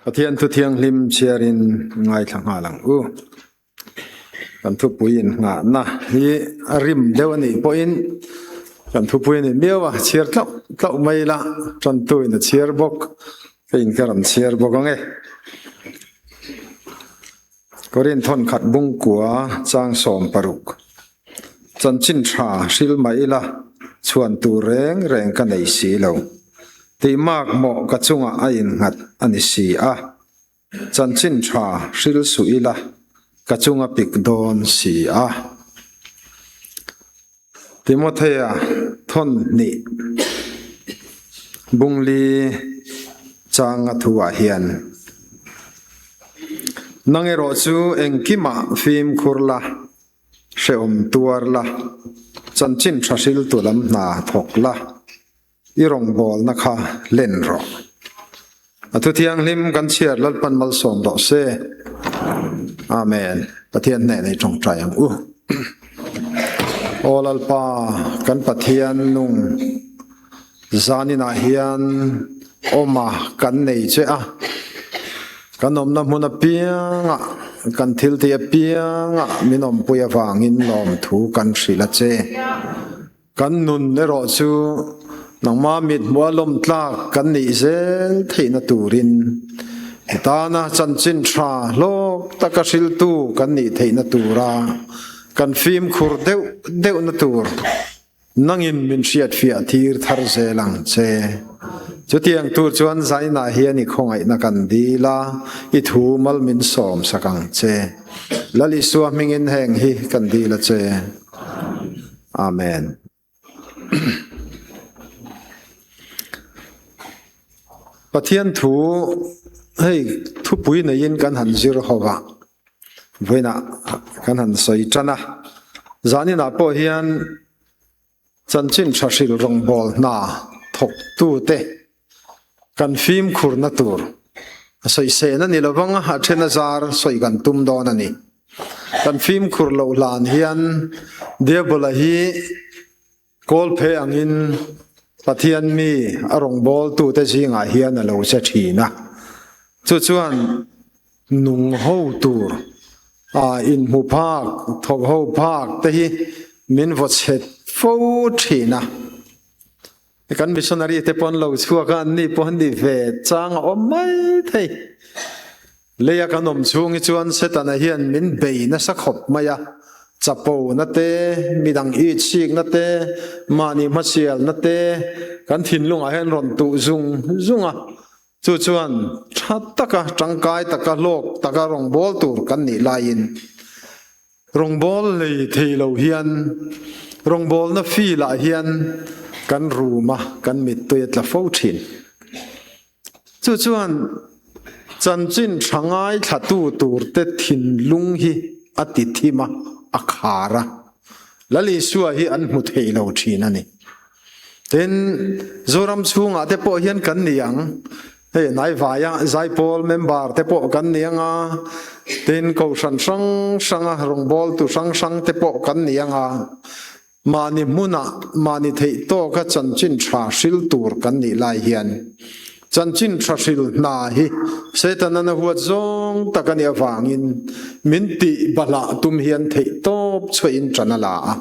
Pathian thu thianghlim chhiarin ngaithla nghal ang u. Kan thupui innghahna hi a rim deuh a nih pawhin kan thupui a ni miau a, chhiar tlauh tlauh mai ila tantuin a chhiar bawk, ka in ka rawn chhiar bawk ang e. Korin thawnkhat bungkua chang 60. Chanchin tha hril mah ila chhuan tur reng reng ka nei si lo. Tih mak mawh ka chungah a innghat a ni si a. Chanchin tha hril suh ila ka chunga pik dawn si a. Timothea thawn hnih bungli changa thuah hian, Nang erawh chu engkimah fimkhur la, hrehawm tuar la, chanchin tha hriltu lam hna thawk la, i rawngbawlna kha len rawh. A thu thianghlim kan chhiar Lalpan malsawm rawh se. Amen. Pathian hneh nei tawngtai ang u. Aw Lalpa, kan Pathian nung zaninah hian awma kan nei che a. Kan awmna hmun apiangah, kan thiltih apiangah min awmpui avangin lawmthu kan hrilh a che. Kan nun erawh chu nangmah mit hmuh a lawm tlak kan nih zel theihna turin i tana chanchin tha hlawk taka hriltu kan nih theihna tura kan fimkhur deuh deuhna tur nangin min hriatfiah thir thar zel ang che. Chutiang tur chuan zainah hian i khawngaihna kan dil a, i thu mal min sawm sak ang che. Lal Isua hmingin heng hi kan dil a che. Amen. Pathian thu hei thupui neiin kan han zir ho va, vawiinah kan han sawi tan a. Zaninah pawh hian chanchin tha hril rawngbâwl hna thawktute kan fimkhurna tur a sawisên a ni lo vang a, a then a zar sawi kan tum dawn a ni. Kan fimkhur loh hlan hian Diabola hi kawl phe angin Pathian mi a rawngbawltute zingah hian a lo che thin a. Chu chuan nung ho tur a inhmu phak, thawk ho phak te hi min vaw chhet fo thin a. Kan missionary te pawh an lo chhuak a, anni pawh an ni ve chang a awm mai thei. Leia kan awm chhung hi chuan Setana hian min bei nasa khawp mai a, chapo na te, midang itsikna na te, mahni hmasial na te kan thinlungah hian rawn tuh zung zung a. Chu chuan tha taka, tangkai taka, hlawk taka rawngbâwl tur kan nih laiin Rawngbâwl lei thei lo hian rawngbâwlna field-ah hian kan rûm a, kan mittui a tla fo ṭhin. Chu chuan chanchin ṭha ngaithlatu tûrte thinlung hi a ti thim a, a khâr a. Lal Isua hi an hmu thei lo ṭhin a ni. Tin, Zoram chhungah te pawh hian kan ni ang. Hei Hnaivaiah Zaipawl member te pawh kan ni ang a, tin Kohhran hrang hranga rawngbawltu hrang hrang te pawh kan ni ang a, mahni hmunah mahni theih tawka chanchin tha hril tur kan nih lai hian chanchin tha hril hna hi Setanan a huat zawng tak a nih avangin min tih bahlah tum hian theih tawp chhuahin tan a la a.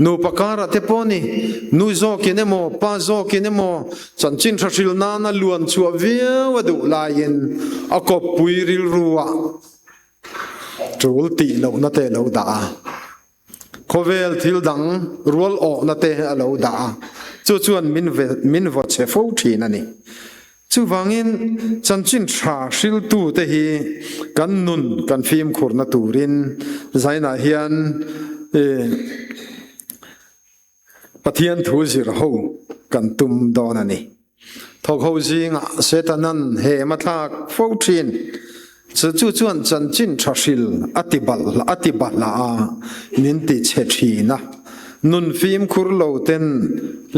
Nupa karah te pawh ni, nu zawkin emaw pa zawkin emaw chanchin tha hril nana luan chhuah viau a duh laiin a kawppui rilruah tul tih lohna te a lo dah a, khawvel thil dang rual awhna te a lo dah a, chu chuan min min vaw chhe fo thin a ni. Chuvangin chanchin tha hriltute hi kan nun kan fimkhurna turin zainah hian Pathian thu zir ho kan tum dawn a ni. Thawk ho zingah Setanan hem a thlak fo thin. Chu chu chuan chanchin tha hril a ti balh a ti balh a, min ti chhe thin a. Nun fimkhur lo ten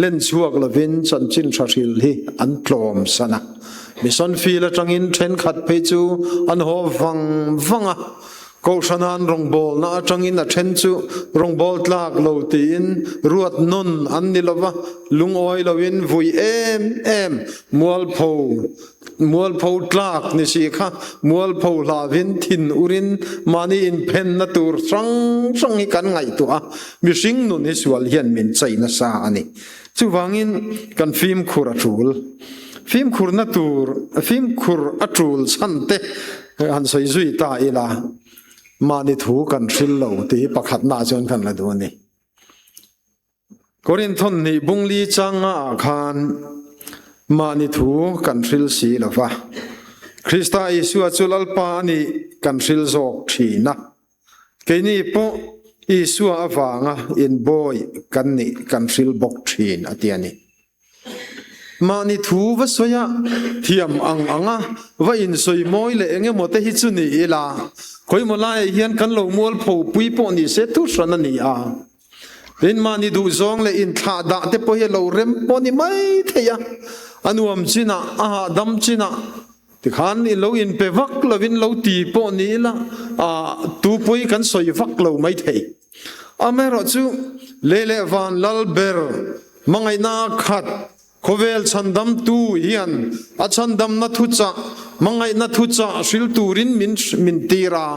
len chhuak lovin chanchin tha hril hi an tlawm san a. Mission field atangin thenkhat phei chu an haw vang vang a. Kohhranan rawngbawlna atangin a then chu rawngbawl tlak lo tiin ruat nawn an ni lova, lungawi loin vui em em mualpho mualpho tlak ni si kha mualpho hlavin thin urin mahni inphenna tur hrang hrang hi kan ngaihtuah a, mihring nun hi sual hian min chei nasa a ni. Chuvangin kan fimkhur a tul. Fimkhurna tur fimkhur a tul chhan te han sawi zui ta ila, mahni thu kan hril lo tih hi pakhatna chuan kan la duh a ni. Korinthon nih bungli changa ah khan mahni thu kan hril si lo va, Krista Isua chu Lalpa a nih kan hril zawk thin a. Keini pawh Isua avanga inbawi kan nih kan hril bawk thin a ti a ni. Mahni thu va sawi a, thiam ang anga va insawi mawi leh eng emaw te hi chu ni ila, khawimaw laiah hian kan lo mualpho pui pawh ni se thu hran a ni a. Tin, mahni duhzawng leh inthlah dah te pawh hi a lo rem pawh ni mai thei a, a nuam chinah, a hahdam chinah tikhan i lo inpe vak lovin lo ti pawh ni ila, tu pawi kan sawi vak lo mai thei. Amaherawhchu, lei leh van lal ber hmangaihna a khat khawvel chhandamtu hian a chhandamna thuchah, hmangaihna thuchah hril turin min min tir a.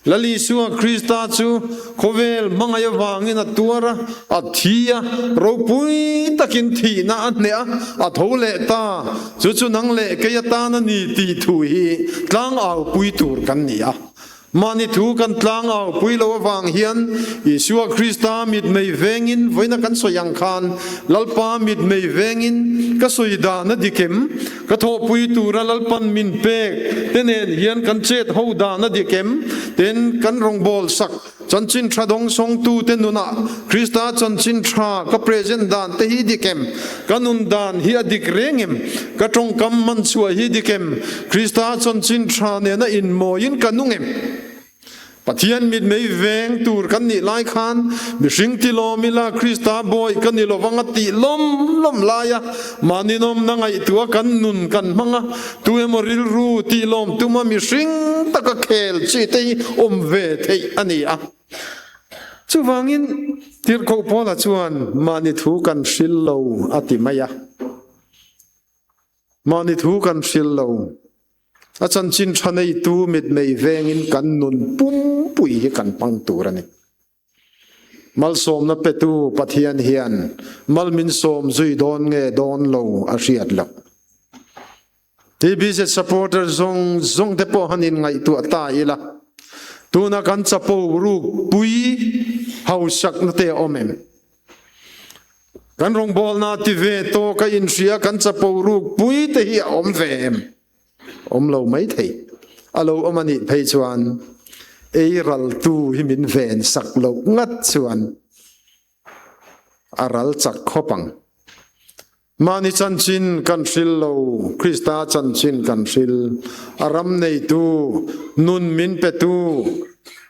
Lal Isua Krista chu khawvel hmangaih avangin a tuar a, a thi a, ropui takin thihna a hneh a, a tho leh ta. Chu chu nang leh kei atan a ni tih thu hi tlangaupui tur kan ni a. Mahni thu kan tlangau pui lo avang hian Isua Krista mitmei vengin vawiina kan sawi ang khan Lalpa mitmei vengin ka sawi dan a dik em? Ka thawhpui tura Lalpan min pek te nen hian kan chet ho dan a dik em? Tin, kan rawngbâwl sak chanchin tha dawngsawngtu te nunah Krista chanchin tha ka present dan te hi dik em? Ka nun dan hi a dik reng em? Ka tawngkam man chhuah hi dik em? Krista chanchin tha nena inmawiin ka nung em? Pathian mitmei veng tur kan nih lai khan mihring ti lawm ila Krista bawi ka ni lovang a tih lawm lawm laia mahni nawmna ngaihtuah kan nun kan hmang a, tu emaw rilru tih lawm tuma mihring taka khel chi te hi awm ve theih a ni a. Chuvangin Tirhkoh Paula chuan mahni thu kan hril lo a ti mai a. Mahni thu kan hril lo. A chanchin tha neitu mitmei vengin kan nun pumpui hi kan hmang tur a ni. Malsawmna petu Pathian hian mal min sawm zui dawn nge dawn lo a hriat loh. TBZ supporter zawng zawng te pawh han inngaihtuah ta ila, tuna kan chapo ruk pui hausakna te a awm em? Kan rawngbawlna ti ve tawk a inhria kan chapo ruk pui te hi a awm ve em? Awm lo mai thei. A lo awm a nih phei chuan ei raltu hi min ven sak loh ngat chuan a ral chak khawp ang. Mahni chanchin kan hril lo, Krista chanchin kan hril. A ram neitu, nun min petu,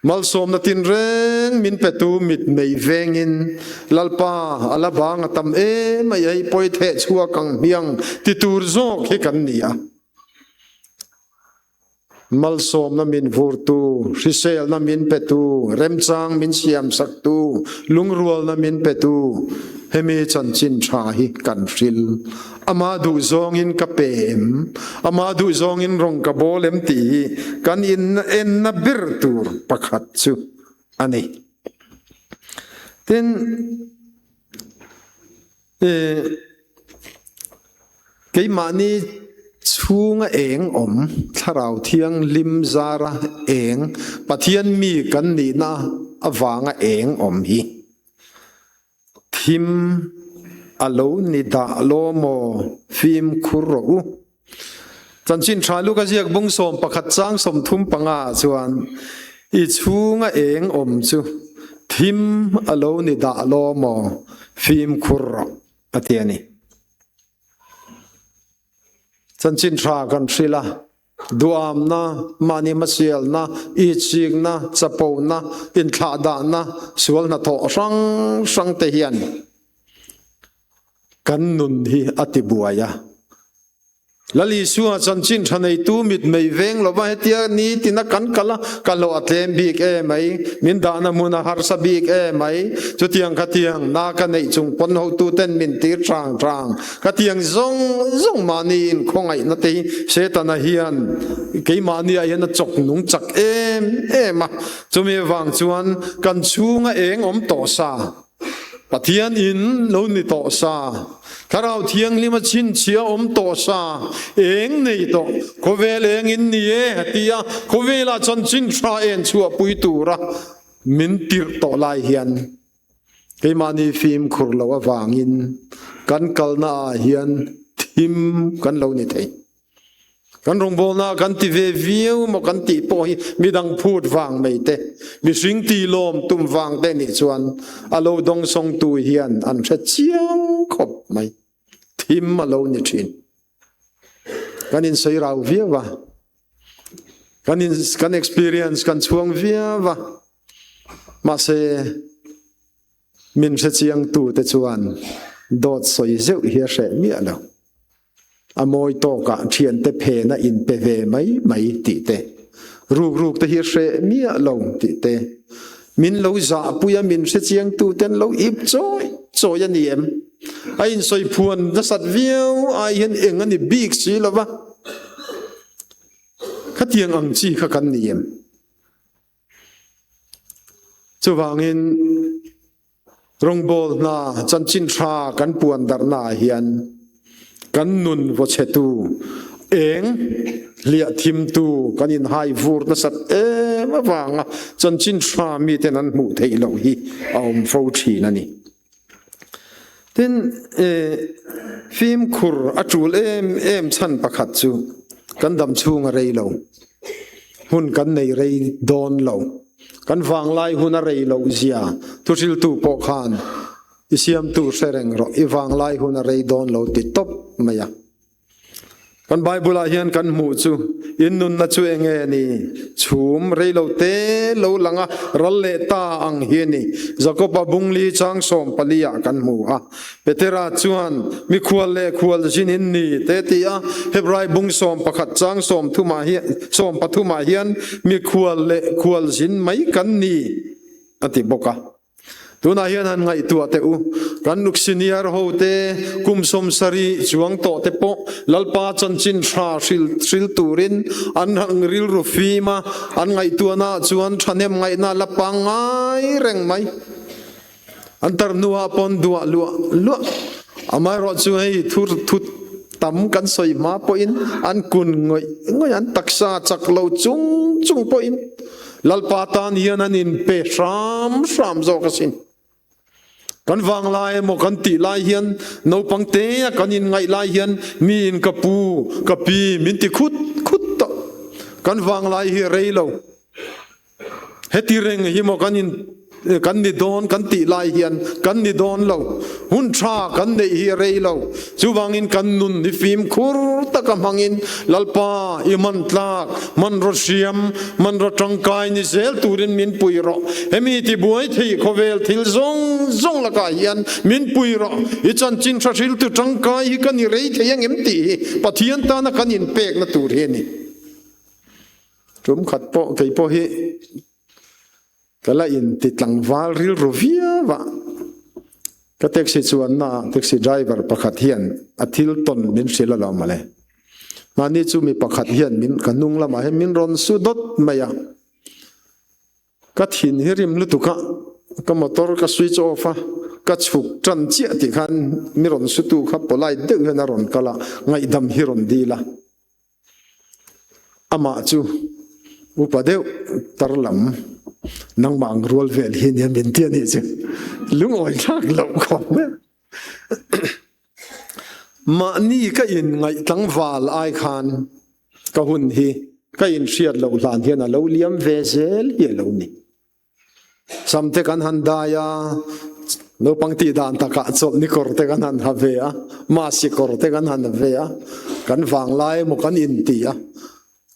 Malsawmna tinreng min petu mitmei vengin Lalpa a la bang a tam em mai hei pawi theh chhuak ang hmiang ti tur zawk hi kan ni a. Malsawmna min vurtu, hriselna min petu, remchang min siamsaktu, lungrualna min petu hemi chanchin tha hi kan hril. Amah duhzawngin ka pe em? Amah duhzawngin rawng ka bawl em tih hi kan in enna ber tur pakhat chu a ni. Tin, keimahni chhunga eng awm, Thlarau Thianghlim zara eng, Pathian mi kan nihna avanga eng awm hi Thim a lo ni dah law maw fimkhur rawh u. Chanchin tha Luka ziak bung 11 chang 35 ah chuan i chhunga eng awm chu thim a lo ni dah law maw fimkhur rawh a ti a ni. Chanchin tha kan hrilh a, duamna, mahni hmasialna, itsikna, chapona, inthlahdahna, sual hnathawh hrang hrang te hian kan nun hi a tibuai a. Lal Isua chanchin tha neitu mitmei veng lova hetia nitina kan kal a, ka hlawh a tlem bik e mai, min dahna hmun a harsa bik e mai, chutiang khatiang na ka neih chung pawn hotuten min tir hrang hrang, khatiang zawng zawng mahni inkhawngaihna te hi Setana hian keimahniah hian a chawk nung chak em em a, chumi avang chuan kan chhunga eng awm tawh sa. Pathian in lo ni tawh sa, Thlarau Thianghlim a chhinchhiah awm tawh sa, eng nei tawh, khawvel eng in ni e a ti a, khawvelah chanchin tha en chhuahpui tura min tirh tawh lai hian keimahni fimkhur loh avangin kan kalna ah hian thim kan lo ni thei. Kan rawngbawlna kan ti ve viau maw kan tih pawh hi midang phut vang mai te, mihring ti lawm tum vang te nih chuan a lo dawngsawngtu hian an hre chiang khawp mai. Thim a lo ni thin. Kan insawi rau viau a, kan in kan experience kan chhuang viau a, mahse min hre chiangtu te chuan dawt sawi zeuh hi a hreh miah lo. A mawi tawkah thiante phena in pe ve mai mai tih te, ruk ruk te hi hreh miah lo tih te, min lo zahpui a min hrechiang tu ten lo ip chawi chawi a ni em? A insawi phuan nasat viau ai hian eng a ni bik si lo va, khatiang ang chi kha kan ni em? Chuvangin Rawngbawl hna chanchin tha kan puan darhna ah hian kan nun vawchhetu eng hliah thimtu kan inhai vur nasat em avanga chanchin tha miten an hmuh theih loh hi a awm fo thin a ni. Tin, fimkhur a tul em em chhan pakhat chu kan dam chhung a rei lo, hun kan nei rei dawn lo. Kan vanglai hun a rei loh zia thuhriltu pawh khan i siamtu hre reng rawh, i vanglai hun a rei dawn lo ti tawp mai a. Kan Bible-ah hian kan hmuh chu in nunna chu eng nge ni? Chhum rei lo te lo lang a, ral leh ta ang hi a ni. Jakob-a bungli chang 14 ah kan hmu a. Petera chuan, Mikhual leh khual zin in ni, te ti a. Hebrai bung 11 chang 30 ah hian, 13 ah hian, Mikhual leh khual zin mai kan ni, a ti bawk a. Tunah hian han ngaihtuah teh u, kan nuk senior ho te, kum 70 chuang tawh te pawh Lalpa chanchin tha hril hril turin an rilru fim a, an ngaihtuahna ah chuan thahnem ngaihna la pangngai reng mai. An tar hnuah pawn duah luah luah. Amaherawh chu hei thu thu tam kan sawi hma pawhin an kun ngawih ngawih an taksa chak lo chung chung pawhin Lalpa tan hian an inpe hram hram zawk asin. Kan vanglai emaw kan tih lai hian naupang te a kan inngaih lai hian miin ka pu ka pi min ti khut khut tawh. Kan vanglai hi rei lo. Heti reng hi maw kan in kan ni dawn kan tih lai hian kan ni dawn lo. Hun tha kan neih hi a rei lo. Chuvangin kan nun hi fimkhur taka hmangin Lalpa i hman tlak, hmanraw hriam, hmanraw tangkai ni zel turin min pui rawh. Hemi tibuai thei khawvel thil zawng zawng lakah hian min pui rawh. I chanchin tha hriltu tangkai hi ka ni rei thei angem tih hi Pathian tana kan inpekna tur hi a ni. Tum khat pawh kei pawh hi ka la in ti tlangval rilru viau a, ka taxi chuanna ah taxi driver pakhat hian a thil tawn min hrilh alawm mawle. Mahni chu mi pakhat hian min ka hnung lamah hian min rawn su dawt mai a, ka thin hi rim lutuk a, ka motor ka switch off a, ka chhuk tan chiah tih khan mi rawn sutu kha polite deuh hian a rawn kal a, ngaihdam hi rawn dil a. Amah chu upa deuh tar lam nangmah ang rual vel hi nia min ti a nih chu lungawi thlak loh khawp mai. Mahni ka in ngaih tlangval ai khan ka hun hi ka in hriat loh hlan hian a lo liam ve zel hi a lo ni. Sam te kan han dai a, naupang tih dan takah chawlhni kawr te kan han ha ve a, masi kawr te kan han ha ve a, kan vanglai emaw kan inti a,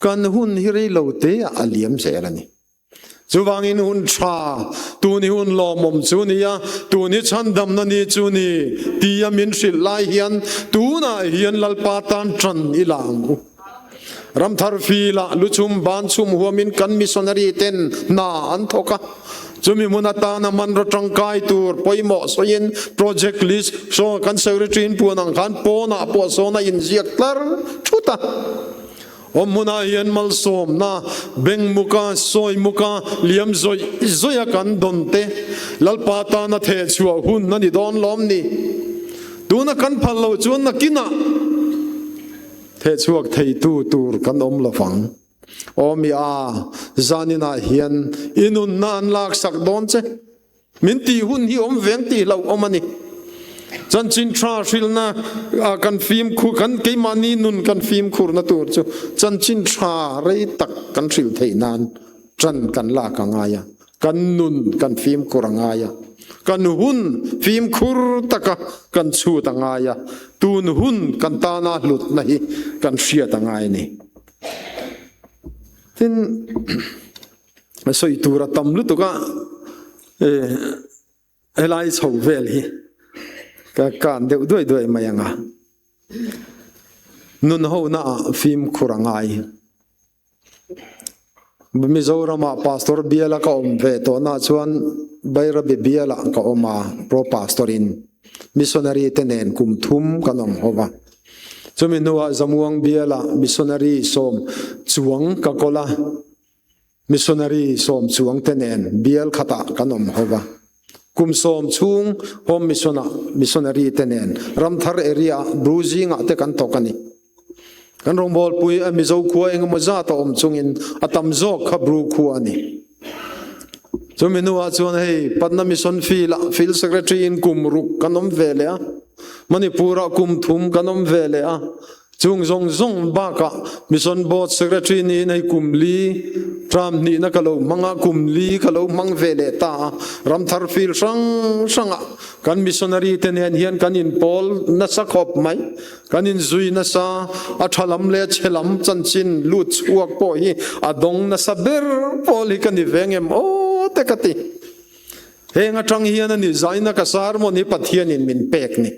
kan hun hi rei lo te ah a liam zel a ni. Chuvangin hun tha, tun hi hun lawmawm chu ni a, tun hi chhandamna ni chu ni tia min hrilh lai hian tunah hian Lalpa tan tan i la ang u. Ramthar filah luchhum ban chhum huamin kan missionary ten hna an thawk a, chumi hmun atana hmanraw tangkai tur pawimawh sawiin project list saw kan secretary in puan ang khan pawnah pawh sawn a inziak tlar thut a. Awm hmunah hian malsawmna, bengmuka, sawimuka, liam zawih zawih a kan dawn te, Lalpa tana theh chhuah hun a ni dawn lawm ni? Tuna kan phal loh chuan nakinah theh chhuak theitu tur kan awm lo vang. Aw mi a, zaninah hian i nunna an laksak dawn che. Min tih hun hi awm veng tih hlauh awm a ni. Chanchin tha hrilhna kan fimkhur, kan keimahni nun kan fimkhurna tur chu chanchin tha rei tak kan hrilh theih nan tan kan lak a ngai a, kan nun kan fimkhur a ngai a, kan hun fimkhur taka kan chhut a ngai a, tun hun kan tana hlutna hi kan hriat a ngai a ni. Tin. A sawi tur a tam lutuk a, helai chho vel hi ka kan deuh duai duai mai ang a, nun ho na ah fimkhur a ngai. Mizoram ah pastor bial a ka awm ve tawh na chuan Bairabi bial ah ka awm a, pro pastor in missionary te nen kum thum kan awm ho va. Chumi hnuah Zamuang bialah missionary sawm chuang ka kawl a, missionary sawm chuang te nen bial khatah kan awm ho va. Kum sawm chhung home mission ah missionary te nen Ramthar area ah Bru zingah te kan thawk a ni. Kan rawngbawlpui a Mizo khua engemaw zat a awm chungin a tam zawk kha Bru khua a ni. Chumi hnuah chuan hei Patna Mission Field ah Field Secretary in kum ruk kan awm ve leh a, Manipur ah kum thum kan awm ve leh a, chung zawng zawng bakah Mission Board Secretary niin hei kum li term hnihna ka lo hmang a, kum li ka lo hmang ve leh ta a, Ramthar Field hrang hrangah kan missionary te nen hian kan inpawl nasa khawp mai. Kan inzui nasa, a tha lam leh a chhe lam chanchin lut chhuak pawh hi a dawng nasa ber pawl hi ka ni ve ngem aw te ka ti. Heng atang hian a ni zaina ka sermon hi Pathianin min pek ni.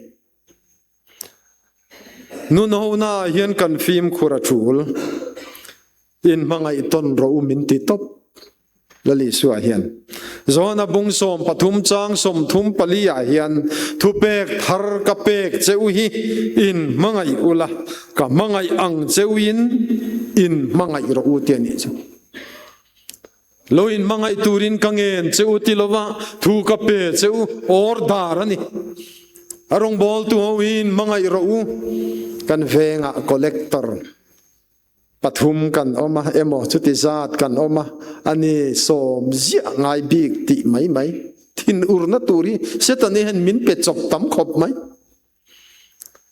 Nunhona ah hian kan fimkhur a tul. In hmangaih tawn rawh u min ti tawp. Lal Isua hian Johana bung 13 chang 34 ah hian thupek thar ka pek che u hi in hmangaih ula, ka hmangaih ang che u in in hmangaih rawh u ti a nih chu. Lo in hmangaih turin ka ngen che u ti lova thu ka pe che u order a ni. A rawngbawltu ho hi in hmangaih rawh u. Kan vengah collector Pathum kan awm a emaw chuti zat kan awm a, a ni sawm ziah ngai bik tih mai mai. Thin urna tur hi Satan hi hian min pe chawp tam khawp mai.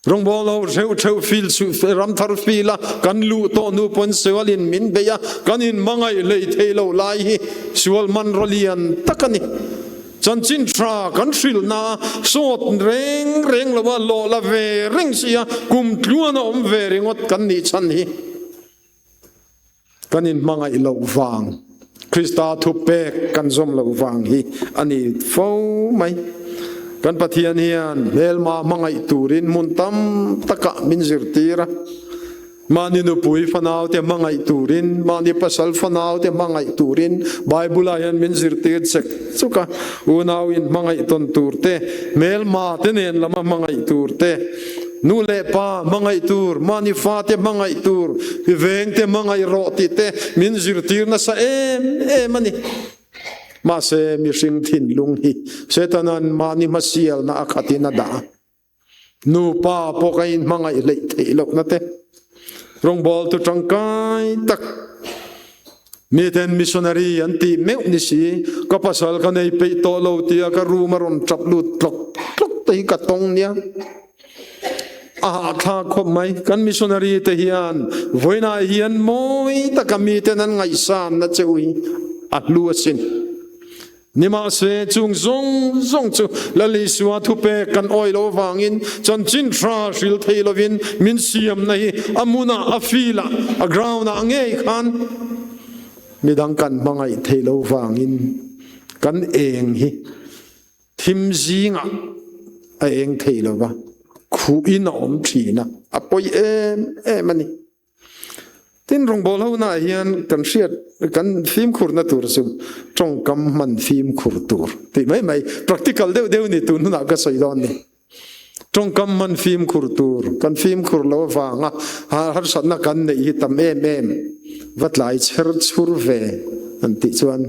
Rawngbawlho hreuh hreuh fil chu ramthar fil a kan luh tawh hnu pawn sualin min beih a, kan inhmangaih hlei thei lo lai hi sual hmanraw lian tak a ni. Chanchin tha kan hrilhna a sawt reng reng lo a, lawh la ve reng si a, kum tluan a awm ve ringawt kan nih chhan hi kan inhmangaih loh vang, Krista thupek kan zawm loh vang hi a ni fo mai. Kan Pathian hian hmelma hmangaih turin hmun tam takah min zirtir a. Mahni nupui fanaute hmangaih turin, mahni pasal fanaute hmangaih turin Bible-ah hian min zirtir chek chuk a. Unau in hmangaih tawn tur te, hmelma te nen lama hmangaih tur te, nu leh pa hmangaih tur, mahni fate hmangaih tur, vengte hmangaih rawh tih te min zirtir nasa em em a ni. Mahse, mihring thinlung hi Setana'n mahni hmasialna a khatin a dah a. Nupa pawh ka inhmangaih hleih theih lohna te, rawngbawltu tangkai tak, miten missionary an tih meuh ni si, ka pasal ka nei peih tawh lo tia ka room a rawn tap lut tlawk tlawk te hi ka tawng nia. A hahthlak khawp mai. Kan missionary te hian vawiinah hian mawi taka miten an ngaihsanna che u hi a hlu asin. Nimahse, chung zawng zawng chu Lal Isua thupek kan awih loh avangin chanchin hra hril thei lovin min siamna hi a hmunah, a field-ah, a ground-ah ngei khan Midang kan hmangaih theih lo vangin kan eng hi thim zingah a eng thei lo va, khuhin a awm thin a, a pawi em em a ni. Tin, rawngbâwl honaah hian kan hriat, kan fimkhurna tur chu tawngkam hman fimkhur tur tih mai mai, practical deuh deuh ni tun hunah ka sawi dawn ni. Tawngkam hman fimkhur tur, kan fimkhur lo avanga harsatna kan neih hi tam em em, va tlai chher chhur ve an tih chuan,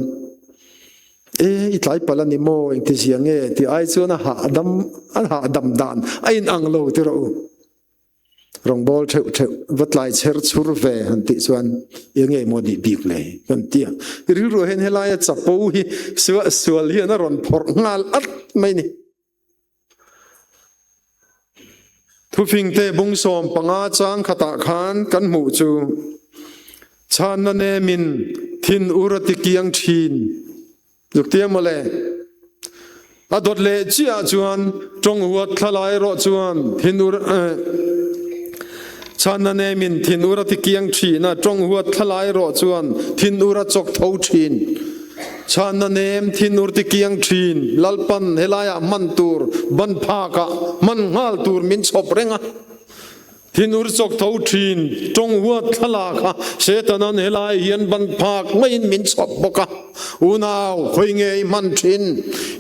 E, i tlai palh a ni maw, engtizia nge tih ai chuan a hahdam, a hahdam dan a inang lo ti rawh u. Rawngbâwl ṭheuh ṭheuh va tlai chher chhur ve han tih chuan eng nge maw nih bik le kan ti a. Rilru hian helaia chapo hi sual hian a rawn phawrh nghal at mai ni. Thufingte bung 15 chang khatah khan kan hmuh chu chhanna nemin thin ur a ti kiang ṭhin. Zuk tia mawle. A dawt leh chiah chuan tawng huat thlalai erawh chuan thinur chhanna nemin thinur a ti kiang thin a, tawng huat thlalai erawh chuan thinur a chawk tho thin. Chhanna nem thinur ti kiang thin Lalpan helaiah hman tur ban phakah hman nghal tur min chhawp reng a. Thinur chawk tho thin, tawng huat thlalak a, Setanan helai hian ban phak maiin min chhawp bawk a. Unau, khawi nge i hman thin?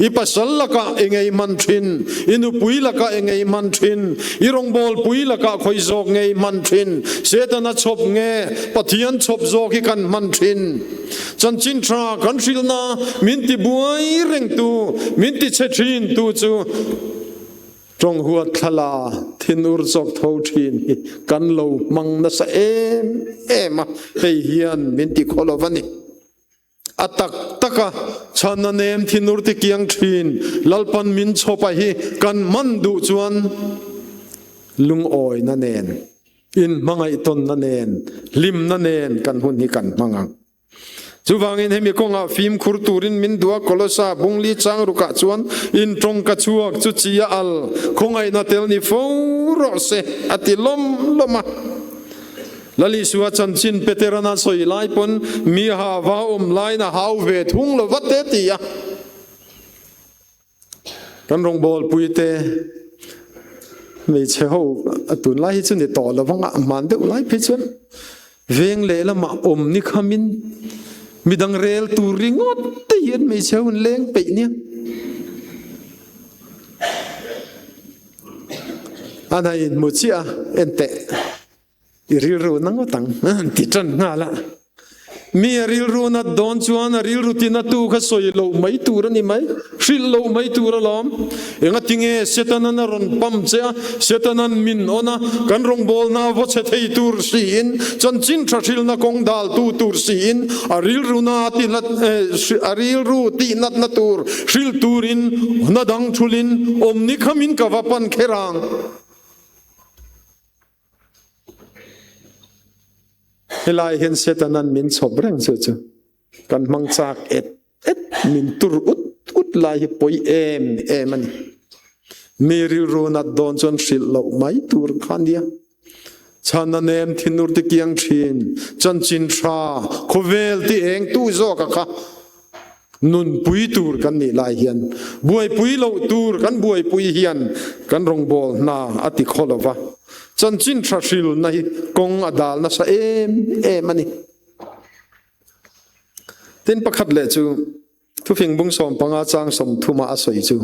I pasal lakah i ngei hman thin? I nupui lakah i ngei hman thin? I rawngbawlpui lakah khawi zawk nge i hman thin? Setana chhawp nge Pathian chhawp zawk hi kan hman thin? Chanchin tha kan hrilhna min tibuai rengtu, min tichhe thintu chu Tawng huat thlala thinur chawk tho thin hi kan lo hmang nasa em em a, hei hian min ti khaw lo va ni. A tak tak a, chhan a nem thinur ti kiang thin, Lalpan min chhawpa hi kan hman duh chuan lungawina nen, inhmangaihtawnna nen, hlimna nen kan hun hi kan hmang ang. Chuvangin hemi kawngah fimkhur turin min duh a, Kolosa bungli chang rukah chuan in tawng ka chhuak chu chi a al, khawngaihna tel ni fo rawh se a ti lawm lawm a. Lalisua chanchin Peteran a sawi lai pawn mi ha va awm laiin a hau ve thung lo vat e ti a. Kan rawngbawlpuite hmeichhe ho a tunlai hi chu ni tawh lo vang a, hman deuh lai phei chuan veng lehlamah awm ni khamin midang rel tur ringawt te hian hmeichhe ho an leng peih nia. An han inhmu chiah a, en teh. I rilru na ngawt ang a han ti tan nghal a. Mi a rilru nat dawn chuan a rilru tinatu kha sawi loh mai tur a ni mai, hrilh loh mai tur alawm. Engatinge Setanan a rawn pam che a, Setanan min awn a, kan rawngbawlna a vaw chhe thei tur siin, chanchin tha hrilhna kawng daltu tur siin, a rilru na tinat a rilru tihnatna tur hrilh turin hna dang thulin awm ni khamin ka va pan kher ang. Helai hian Setanan min chhawp reng chu chu kan hmang chak et et min tur ut ut lai hi pawi em em a ni. Mi rilru nat dawn chuan hrilh loh mai tur kha nia. Chhan a nem thinur ti kiang thin, chanchin tha, khawvel ti eng tu zawk a kha Nunpui tur kan nih lai hian buaipui loh tur kan buaipui hian kan rawngbâwl hna a ti khaw lo va, chanchin ṭha hrilna hi kawng a dâl nasa êm êm a ni. Tin, pakhat leh chu thufing bung 15 chang 30 a sawi chu,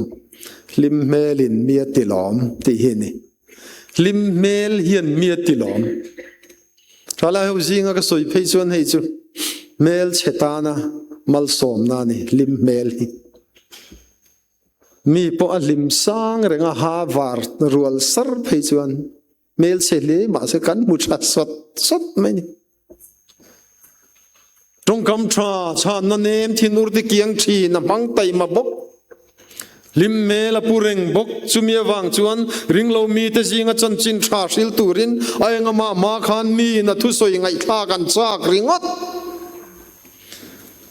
Hlim hmelin mi a ti lâwm tih hi a ni. Hlim hmel hian mi a ti lâwm. Thalai ho zinga ka sawi phei chuan hei chu hmel chhe tana malsawmna a ni, hlim hmel hi. Mi pawh a hlim sang reng a, ha var rual sar phei chuan hmel chhe hle mahse kan hmu tha sawt sawt mai ni. Tawngkam tha chhanna nem thinur te kiang thin a hmang taima bawk. Hlim hmel a pu reng bawk. Chumi avang chuan ringlo mite zinga chanchin tha hril turin a engamah hma khan miin a thusawi ngaihthlak an chak ringawt.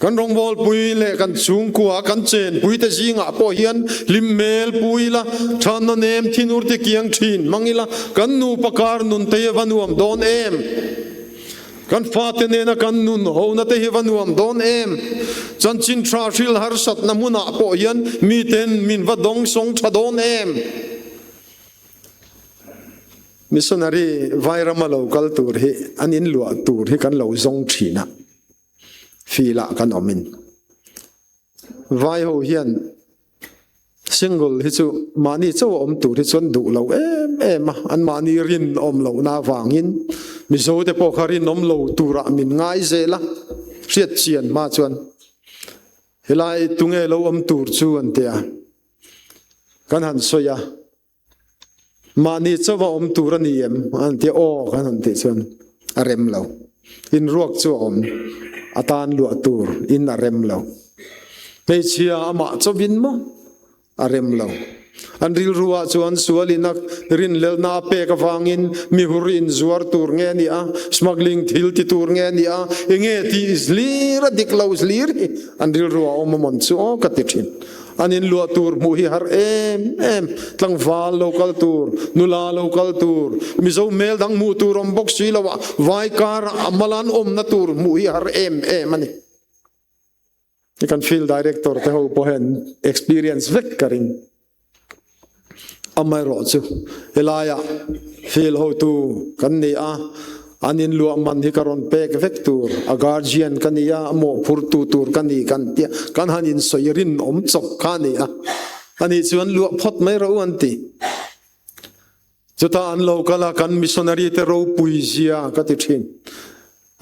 Kan rawngbawlpui leh kan chhungkua kan chenpuite zingah pawh hian hlim hmel pu ila, thanna nem thinur ti kiang thin hmang ila, kan nupa kar nun te hi a va nuam dawn em? Kan fate nena kan nun hona te hi va nuam dawn em? Chanchin tha hril harsatna hmunah pawh hian miten min va dawng sawng tha dawn em? Missionary Vairama lo kal tur hi an inluah tur hi kan lo zawng thin a, filah kan awmin. Vai ho hian single hi chu mahni chauh a awm tur hi chuan duh lo em em a, an mahni rinawm lohna avangin Mizo te pawh kha rinawm lo turah min ngai zel a, hriat chian hma chuan helai tunge lo awm tur chu an ti a, kan han sawi a. Mahni chauh a awm tur a ni em? An ti aw kan han tih chuan a rem lo. In ruak chu a awm, a tan luah tur in a rem lo. Hmeichhia amah chauhin maw a rem lo. An rilru ah chuan sualin a rinhlelhna a pek avangin mihur inzuar tur nge a ni a, smuggling thil ti tur nge a ni a, enge tih hlir a dik lo hlir hi an rilru ah a awm amawn chu aw ka ti thin. An in luah tur hmuh hi har em em, tlangval lo kal tur, nula lo kal tur, Mizo hmel dang hmuh tur awm bawk si lo ah vai karah a malan awmna tur hmuh hi har em em a ni. Kan field director te ho pawh hian experience vek ka ring. Amaherawhchu helaiah field hotu kan ni a, An inluah man hi ka rawn pek vek tur, a guardian ka ni a, a mawhphurtu tur ka ni kan tia, kan han insawi rinawm chawp kha a ni a. Ani chuan luah phawt mai rawh u an ti. Chutah an lo kal a, kan missionary te ropui zia ka ti thin.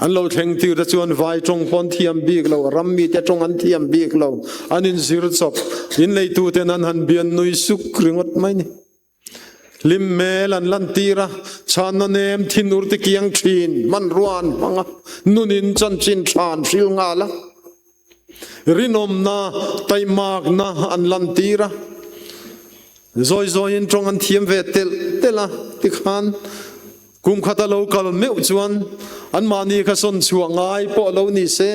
An lo thleng tir te chuan vai tawng pawh an thiam bik lo, ram mite tawng an thiam bik lo, an inzir chawp, inleituten an han bian nui suk ringawt mai ni. Hlim hmel an lantir a, chhanna nem thinur te kiang thin, hmanrua an hmang a, nunin chanchin tha an hril nghal a, rinawmna, taimakna an lantir a, zawi zawiin tawng an thiam ve telh telh a, tikhan Kum khat a lo kal meuh chuan anmahni kha sawn chhuah ngai pawh a lo ni se,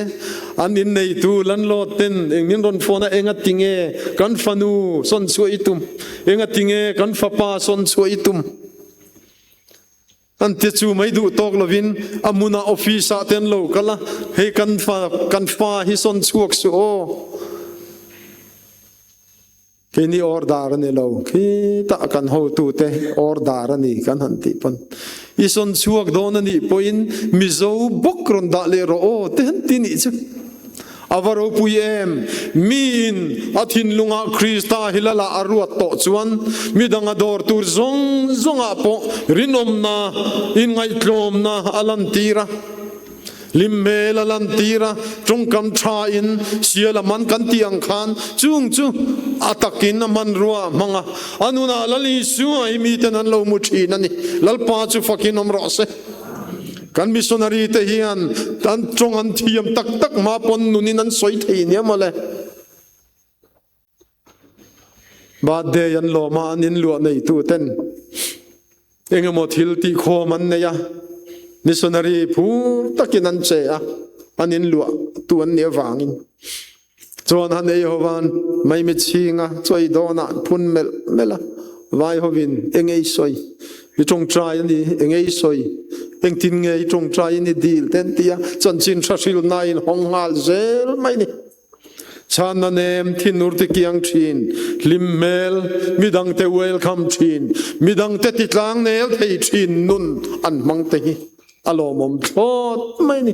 an inneitu landlord ten eng min rawn phone a, enga tinge kan fanu sawn chhuah i tum, enga tinge kan fapa sawn chhuah i tum? An ti chu mai duh tawk lovin a hmunah office ah te an lo kal a, hei kan fa kan fa hi sawn chhuak suh aw. Keini order a ni lo, khitah kan hotute order a ni kan han tih pawn i sawn chhuak dawn a nih pawhin Mizo bawk rawn dah leh rawh aw te han ti nih chu. A va ropui em! Miin a thinlungah Krista hi lala a ruat tawh chuan midang a dawr tur zawng zawngah pawh rinawmna, inngaihtlawmna a lantir a. Hlim hmel a lantir a, tawngkam tha in sial a man kan tih ang khan chung chu a takin a hmanrua a hmang a, a nunah Lal Isua hi miten an lo mu thin a ni. Lalpa chu fakin awm rawh se. Kan missionary te hian an tawng an thiam tak tak hma pawn nunin an sawi thei nia mawle. Birthday an lawm a, an inluah neitu ten engemaw thil tihkhawm an nei a, missionary phur takin an che a, an inluah tu an nih avangin. Chuan han ei hovan maimi chhinga chawi dawnah an phun melh melh a, vai hovin eng ei sawi, i tawngtai a ni, eng ei sawi, engtin nge i tawngtaiin i dil te an ti a, chanchin hra hrilhnain hawng nghal zel mai ni. Chhanna nem thinur ti kiang thin, hlim hmel, midangte welcome thin, midangte ti tlang nel thei thin nun an hmang te hi a lawmawm thlawt mai ni.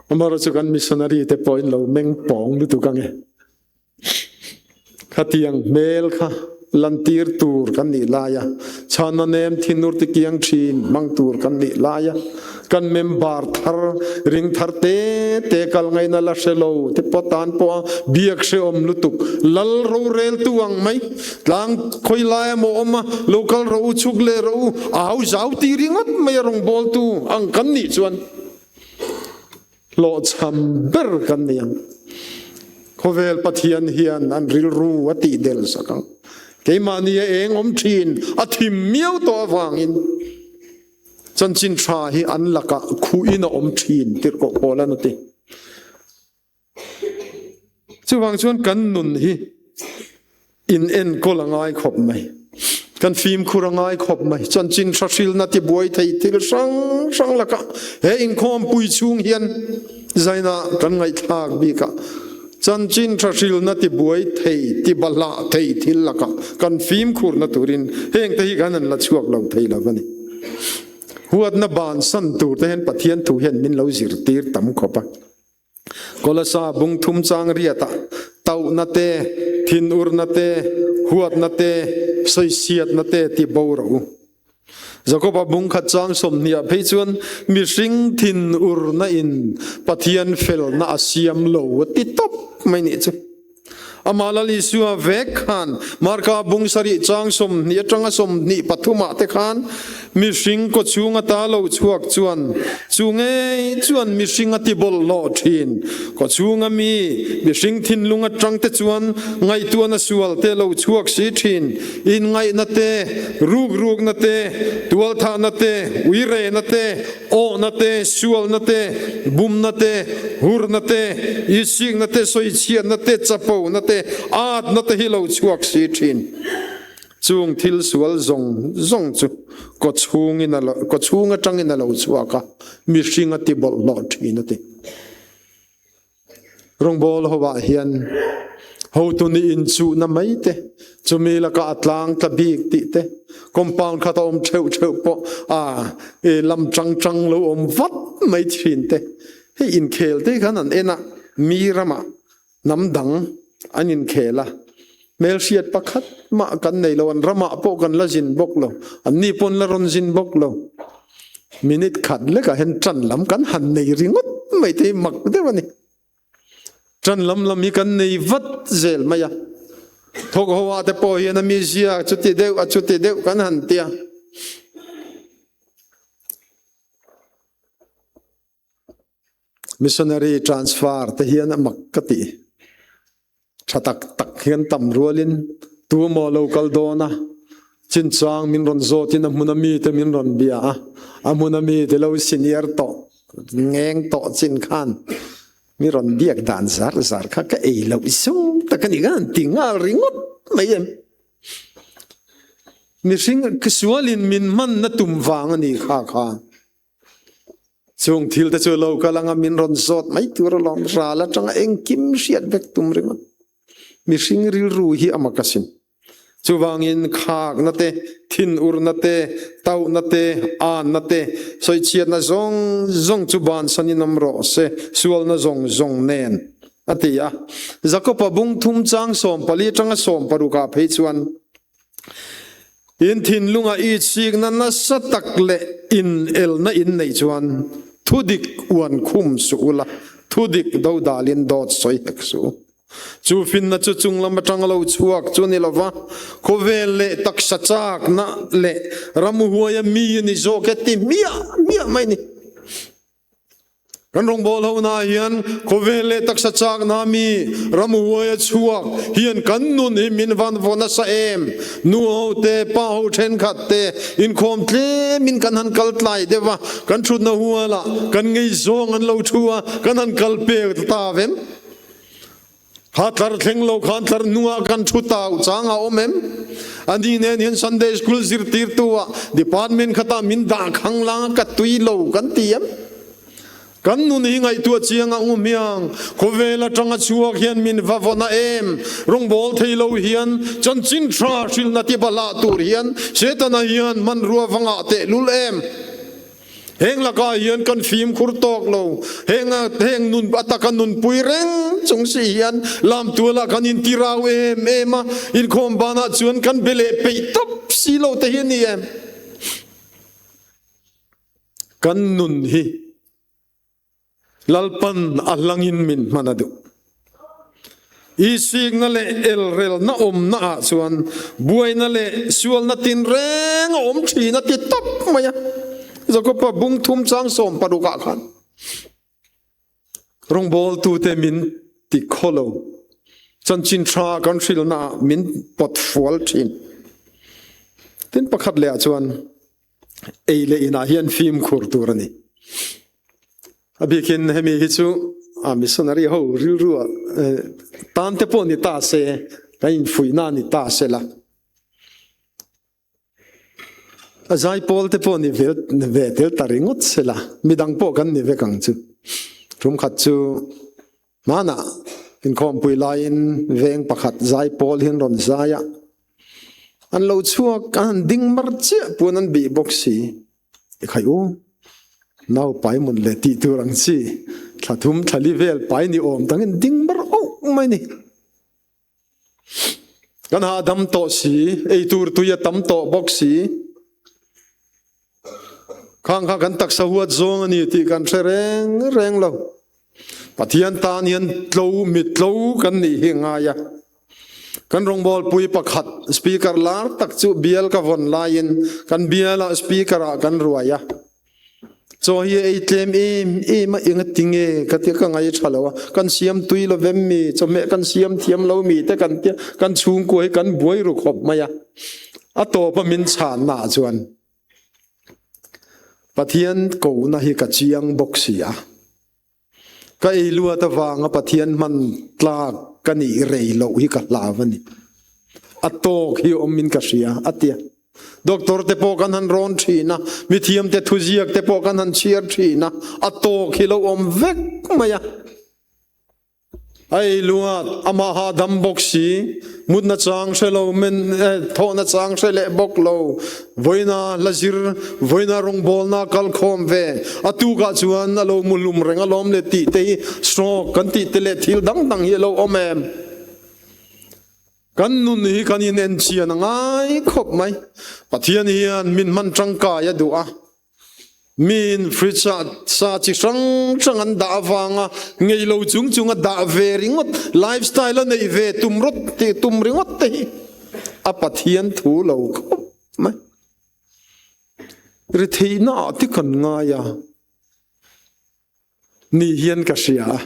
Amaherawhchu chu kan missionary te pawhin lo meng pawng lutuk ange. Khatiang hmel kha lantir tur kan nih laia, chhanna nem thinur ti kiang thin hmang tur kan nih laia, kan member thar ring thar te te kal ngaihna la hre lo te pawh tan pawha biak hrehawm lutuk lal roreltu ang mai tlang khawi laia maw awm a, lo kal rawh u chhuk leh rawh u a hau zau ti ringawt mai a rawngbawltu ang kan nih chuan Hlawhchham ber kan ni ang. Khawvel Pathian hian an rilru a tih del sak ang. Keimahni a eng awm thin a thim miau tawh avangin chanchin tha hi an lakah khuhin a awm thin tirhkoh pawl an a ti. Chuvang chuan kan nun hi in enkawl a ngai khawp mai. Kan fimkhur a ngai khawp mai. Chanchin hra hrilna tibuai thei thil hrang hrang lakah he inkhawmpui chhung hian zaina kan ngaihthlak bikah chanchin hra hrilna tibuai thei, tibahlah thei thil lakah kan fimkhurna turin hengte hi kan han la chhuak lo thei lo a ni. Huatna bansan tur te hian Pathian thu hian min lo zirtir tam khawp a. Kolasa bung thum chang riatah tauhna te, thinurna te, huatna te, sawichhiatna te ti bo rawh u. Jakoba bung khat chang sawmhniah phei chuan mihring thinurna in Pathian felna a siam lo a ti tawp mai nih chu. Amah Lal Isua vek khan Marka bung sarih chang 20 atanga 23 ah te khan mihring kawchhung ata lo chhuak chuan chu ngei chuan mihring a ti bawlhhlawh thin. Kawchhunga mi mihring thinlung atang te chuan ngaihtuahna sual te lo chhuak si thin. Inngaihna te, rukrukna te, tualthahna te, uirehna te, Awhna te, sualna te, bumna te, hurna te, isikna te, sawichhiatna te, chapona te, atna te hi lo chhuak si thin. Chung thil sual zawng zawng chu kawchhungin a kawchhung atangin a lo chhuak a, mihring a ti bawlhhlawh thin a ti. Rawngbawl hovah hian hotu nih inchuhna mai te, chumi lakah a tlang tla bik tih te, compound khat a awm theuh theuh pawh a lam chang chang lo awm vat mai thin te, hei inkhel te khan an en a, mi ramah hnam dang an inkhel a, hmelhriat pakhat mah kan nei lo, an ramah pawh kan la zin bawk lo, anni pawn la rawn zin bawk lo. Minute khat lekah hian ṭan lam kan han nei ringawt mai te hi mak deuh a ni. Ṭan lam lam hi kan nei vat zel mai a. Thawk ho ah te pawh hian a mizia chuti deuh a chuti deuh kan han tia. Missionary transfer te hian a mak ka ti. Tha tak tak hian tam rualin tu maw lo kal dawn a, chinchang min rawn zawtin a hmuna mite min rawn bia a, a hmuna mite lo senior tawh ngeng tawh chin khan mi rawn biak dan zar zar kha ka ei loh zawng tak a ni khan ti nghal ringawt mai em. Mihring sualin min hmanna tum vang a ni kha kha. Chung thil te chu lo kal anga min rawn zawt mai tur alawm ral atanga engkim hriat vek tum ringawt. Mihring rilru hi a mak asin. Chuvangin khakna te, thinurna te, tauhna te, anna te, sawichhiatna zawng zawng chu bansanin awm rawh se, sualna zawng zawng nen, a ti a. Jakoba bung thum chang 14 atanga 16 ah phei chuan, In thinlunga i chikna nasa tak leh inelna in neih chuan thudik uan khum suh ula, thudik dodalin dawt sawi hek suh u. Chu finna chu chunglam atang lo chhuak chu ni lova, khawvel leh taksa chakna leh ramhuaia mi a ni zawk e ti hmiah hmiah mai ni. Kan rawngbâwl hona hian khawvel leh taksa châkna mi ramhuai a chhuak hian kan nun hi min van vaw nasa em? Nu ho te, pa ho ṭhenkhat te inkhawm tlemin kan han kal tlai deuh a, kan ṭhutna hualah kan ngeizawng an lo ṭhu a, kan han kal pek ta vem? Kha tlar thleng lo khan tlar hnungah kan thu tau chang a awm em? Ani nen hian Sunday School zirtirtu ah department khatah min dah khang lang a ka tui lo kan ti em? Kan nun hi ngaihtuah chiang ang u hmiang, khawvel atanga chhuak hian min va vawn a em? Rawngbâwl thei lo hian chanchin tha hrilhna tibalah tur hian Setana hian hmanrua va ngah tehlul em? Heng lakah hian kan fimkhur tawk lo. Heng heng nun a taka nunpui reng chung si hian lamtualah kan intirau em em a, inkhawm banah chuan kan be leh peih tawp si lo te hi a ni em? Kan nun hi Lalpan a hlangin min hman a duh. Isikna leh elrelna awmna ah chuan buaina leh sualna tinreng a awm thin a ti tawp mai a. Jakoba bung thum chang 16 ah khan rawngbawltute min ti khaw lo, chanchin tha kan hrilhna ah min pawt fual thin. Tin pakhat leh ah chuan ei leh inah hian fimkhur tur a ni. A bikin hemi hi chu a missionary ho rilru ah tan te pawh ni ta se, kan infuihna ni ta se la. A zaipawl te pawh ni vel ve tel ta ringawt sela, midang pawh kan ni vek ang chu. Tum khat chu hmanah inkhawmpui laiin veng pakhat zaipawl hian rawn zai a, an lo chhuak an han ding mar chiah puan an bih bawk si. I khai u, nau pai mun leh tih tur ang chi, thla thum thla li vel pai ni awm dangin ding mar auh mai ni. Kan hahdam tawh si, eitur tui a tam tawh bawk si. Khang kha kan taksa huat zawng a ni tih kan hre reng reng lo. Pathian tan hian tlo mi tlo kan nih hi ngai a. Kan rawngbawlpui pakhat speaker lar tak chu bial ka vawn laiin kan bialah speaker ah kan ruai a. Chaw hi ei tlem em em a, enga tinge ka tia ka ngai tha lo a, kan siam tui lo vem mi, chawhmeh kan siam thiam lo mi te kan tia, kan chhungkua hi kan buai ru khawp mai a. A tawp a min chhanna ah chuan Pathian kohna hi ka chiang bawk si a, ka ei luat avanga Pathian hman tlak ka nih rei loh hi ka hlau a ni. A tawk hi awm in ka hria a tia. Doctor te pawh kan han rawn thin a, mithiam te thuziak te pawh kan han chhiar thin a, a tawk hi lo awm vek mai a. A ei luat, amah hahdam bawk si, mutna chang hre lo, men thawhna chang hre leh bawk lo, vawiina hla zir, vawiina rawngbawlna kal khawm ve, a tukah chuan a lo mu hlum reng alawm le tih te hi stroke kan tih te leh thil dang dang hi a lo awm em? Kan nun hi kan in enchian a ngai khawp mai. Pathian hian min hman tangkai a duh a. Miin fridge ah sa chi hrang hrang an dah avanga ngei lo chung chung a dah ve ringawt, lifestyle a neih ve tum rawt tih tum ringawt te hi a Pathian thu lo khawp mai. Ritheihna ah te kan ngai a ni hian ka hria a.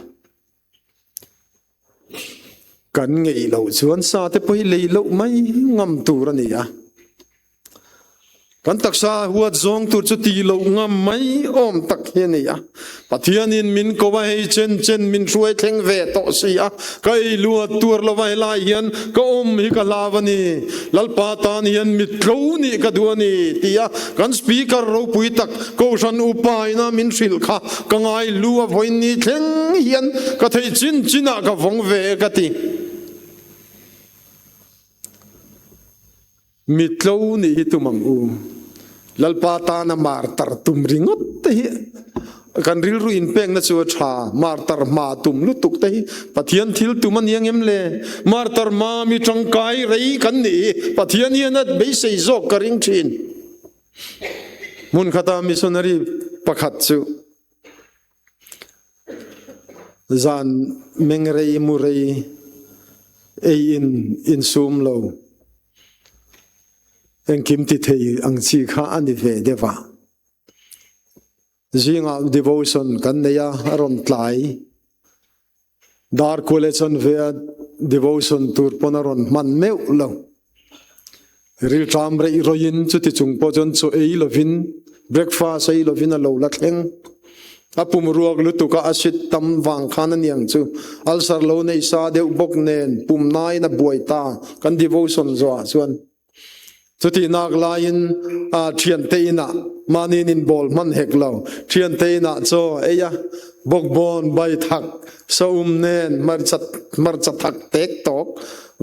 Kan ngeih loh chuan sa te pawh hi lei loh mai ngam tur a ni a. Kan taksa huat zawng tur chu tih loh ngam mai awm tak hi a ni a. Pathianin min ko a, hei chen chen min hruai thleng ve tawh si a, ka ei luat tuar lova helai hian ka awm hi ka hlau a ni. Lalpa tan hian mitlo nih ka duh a ni tia kan Speaker ropui tak Kohhran upa ina min hrilh kha ka ngai lu a vawiin ni thleng hian ka theih chin chinah ka vawng ve e ka ti. Mitlo nih hi tum ang u. Lalpa tana martar tum ringawt te hi kan rilru inpekna chu a tha. Martar hma tum lutuk te hi Pathian thil tum a nia ngem le? Martar hma mi tangkai rei kan nih hi Pathian hian a beisei zawk ka ring thin. Hmun khata missionary pakhat chu zan mengrei murei ei in insum lo engkim ti thei ang chi kha a ni ve deuh a. Zingah devotion kan nei a, a rawn tlai. Dar kual e chuan ve a devotion tur pawn a rawn hman meuh lo. Rilṭam reih rawih in chuti chung pawh chuan chaw ei lovin breakfast ei lovin a lo la thleng. A pum ruak lutuk a acid tam vang khan a niang chu ulcer lo nei sa deuh bawk nen pum nain a buai ta kan devotion zawhah chuan. Chutih nak laiin thiante inah mahniin inbawl hman hek lo. Thiante inah chaw ei a, bawkbawn, baithak, saum nen hmarcha hmarcha thak tek tawk.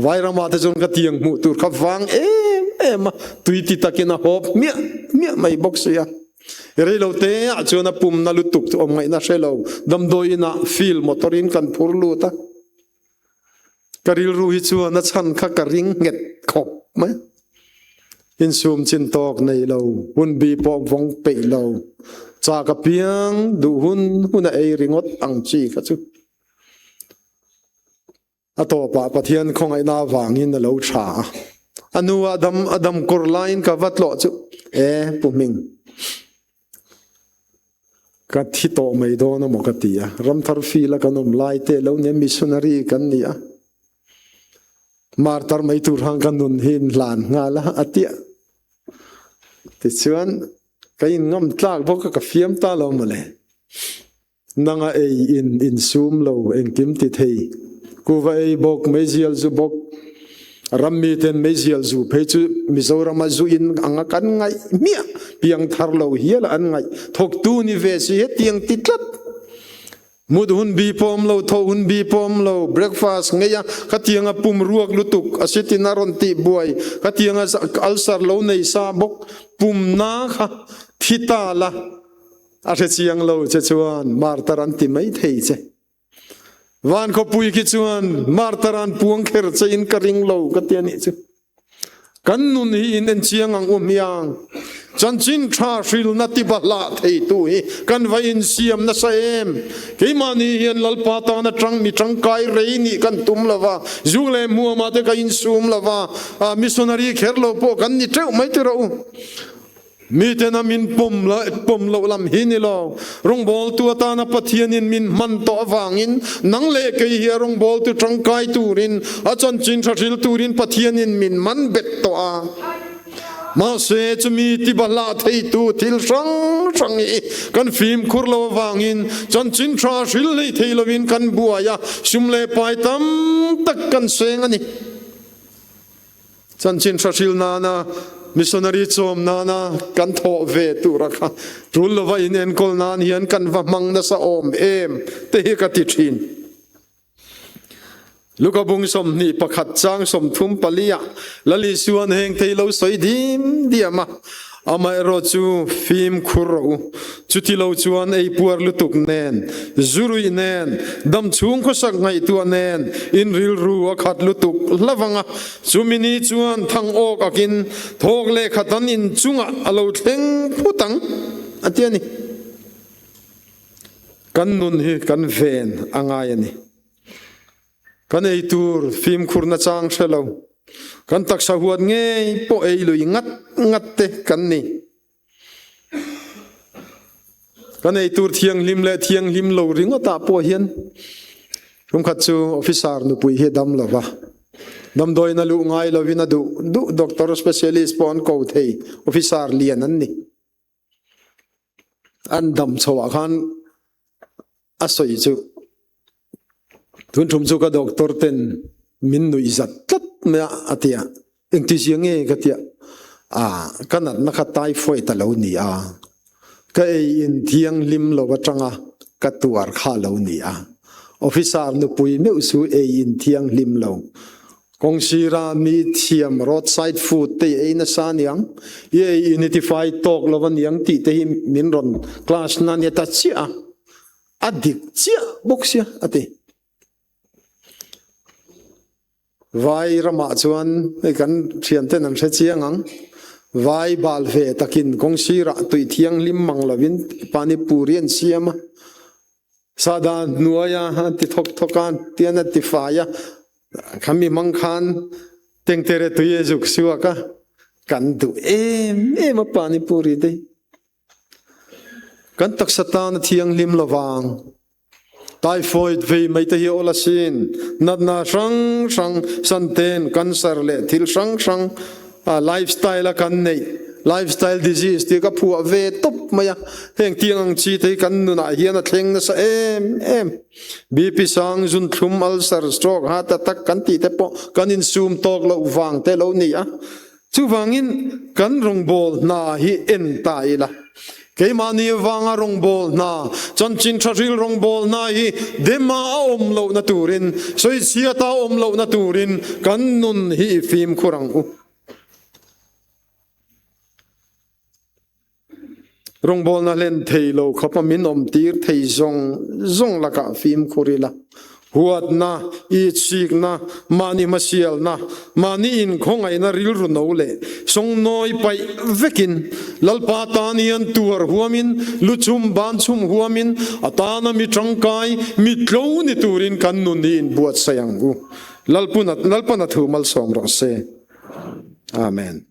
Vairama te chuan ka tiang hmuh tur kha vang em em a, tui ti takin a hawp hmiah hmiah mai bawk si a. Reilo te ah chuan a pumna lutuk chu awm ngaihna hre lo. Damdawi inah field motor in kan phur lut a. Ka rilru hi chuan a chhan kha ka ring nghet khawp mai. Insum chin tawk nei lo, hun bi pawh vawng peih lo, chak apiang duh hun hun a ei ringawt ang chi kha chu. A tawpah Pathian khawngaihna avangin a lo tha a. A nu a dam a dam kawr laiin ka va tlawh chu e Pu Hming. Ka thi tawh mai dawn a maw ka ti a, Ramthar field a kan awm lai te lo nia missionary kan ni a, martar mai tur hang ka nun hi in hlan nghal a a tia. Tichuan ka in ngam tlak bawk a ka fiam ta lo mawle. Nanga ei in insum lo engkim ti thei. Kuva ei bawk, meizial zu bawk. Rammi ten meizial zu phei chu Mizorama zu in anga kan ngaih hmiah piangthar lo hial an ngaih thawktu ni ve si hetiang ti tlat. Mut hun bi pawm lo, tho hun bi pawm lo, breakfast ngei a khatianga pum ruak lutuk a sitin a rawn tih buai, khatianga ulcer lo nei sa bawk pum na kha thi ta la a hre chiang lo che chuan martar an ti mai thei che. Van khawpui khi chuan martar an puang kher che in ka ring lo ka ti a nih chu. Kan nun hi in en chiang ang u hmiang. Chanchin tha hrilna tibahlah theitu hi kan va insiam nasa em? Keimahni hian Lalpa tana tang mi tangkai rei nih kan tum lova, zu leh hmuamah te ka insum lova, missionary kher lo pawh kan ni teuh mai ti rawh u. Mitena min pawm pawm loh lam hi ni lo. Rawngbawltu atana Pathianin min hman tawh avangin nang leh kei hi a rawngbawltu tangkai turin, a chanchin tha hril turin Pathianin min man bet tawh a. Mahse, chumi tibahlah theitu thil hrang hrang hi kan fimkhur lo avangin chanchin tha hril hlei thei lovin kan buai a, sum leh pai tam tak kan seng a ni. Chanchin hrahril nana missionary chawm nana kan thawh ve tura kha tul lova in enkawl nan hian kan va hmang nasa awm em te hi ka ti thin. Luka bung 21 chang 34 ah Lal Isuan heng thei lo sawi dim diam a, Amaherawh chu fimkhur rawh u, chuti lo chuan ei puar lutuk nen, zu ruih nen, dam chhung khawsak ngaihtuah nen in rilru a khat lutuk hlavang a, chumi ni chuan thang awk akin thawk leh khat an in chungah a lo thleng phut ang, a ti a ni. Kan nun hi kan ven a ngai a ni. Kan ei tur fimkhur nachang hre lo, kan taksa huat ngei pawh ei lui ngat ngat te kan ni. Kan ei tur thianghlim leh thianghlim lo ringawtah pawh hian tumkhat chu officer nupui hi a dam lo va, damdawiin a luh ngai lovin a duh duh doctor specialist pawh an ko thei, officer lian an ni. An dam chhoah khan a sawi chu tun thum chu ka doctor ten min nuih zat tlat mai a a ti a, engti zia nge ka ti a, ah ka natna kha typhoid a lo ni a, ka ei in thianghlim lo atanga ka tuar kha a lo ni a, officer nupui meuh chu ei in thianghlim lo Kawng sira mi thiam roadside food te i ei nasa aniang, i ei in i tifai tawk lo aniang tih te hi min rawn class na ania ta chiah a, a dik chiah bawk sia a ti. Vai ramah chuan hei kan thianten an hre chiang ang, vai bal ve takin kawng sirah tui thianghlim mang lovin pani puri an siam a, sahdah hnuaia an ti thawk thawk a, tian a tifai a, Khami hmang khan tengtere tui a zuk suak a, kan duh em em a pani puri te. Kan taksa tan a thianghlim lovang. Typhoid vei mai te hi awl asin, natna hrang hrang, santen, cancer leh thil hrang hrang lifestyle a kan neih, lifestyle disease tih ka phuah ve tawp mai a, heng tiang ang chi te hi kan nunah hian a thleng nasa em em. BP sang, zunthlum, ulcer, stroke, heart attack kan tih te pawh kan insum tawk loh vang te lo ni a. Chuvangin kan rawngbâwl hna hi en ta ila. Keimahni avanga rawngbâwl hna, chanchin tha hril rawngbâwl hna hi dema a awm lohna turin, sawichhiata a awm lohna turin kan nun hi i fimkhur ang u. Rawngbawlna hlen thei lo khawp a min awm tir thei zawng zawng lakah fimkhur ila. Huatna, itsikna, mahni hmasialna, mahni inkhawngaihna rilru no leh sawngnawi paih vekin Lalpa tan hian tuar huamin, luchhum banchhum huamin a tana mi tangkai, mi tlo ni turin kan nun hi inbuatsaih ang u. Lalpana thu malsawm rawh se. Amen.